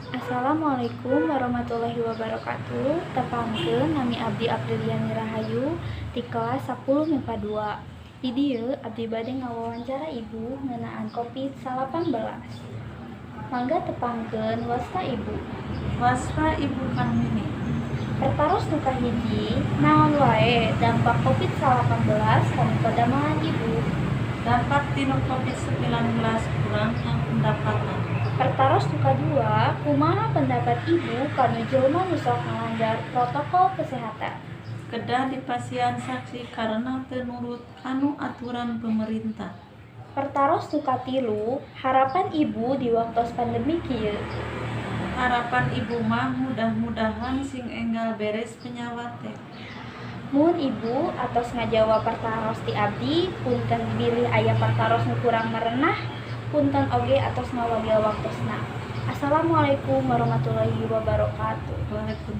Assalamualaikum warahmatullahi wabarakatuh. Tepangkeun, nami abdi Apriliani Rahayu ti kelas 10 MIPA 2. Di dieu abdi bade ngawawancara Ibu ngeunaan Covid-19. Mangga tepangkeun wasta Ibu. Wasta Ibu Karmini. Pertaros nu kahiji, naon wae dampak Covid-19 kana padamelan Ibu? Dampak tina Covid-19 kurangna pendapatan. Pertaros nu kadua, kumaha pendapat Ibu kanu jelema nu sok ngalanggar protokol kesehatan? Kedah dipasihan sanksi karena teu nurut kanu aturan pemerintah. Pertaros nu katilu, harapan Ibu di waktos pandemi kieu? Harapan Ibu mah mudah-mudahan sing enggal beres penyawa teh. Muhun, Ibu, atos ngajawab pertaros ti abdi. Punten bilih aya pertaros nu kurang merenah. Punten oge atos ngawagel waktosna. Assalamualaikum warahmatullahi wabarakatuh. Waalaikumsalam.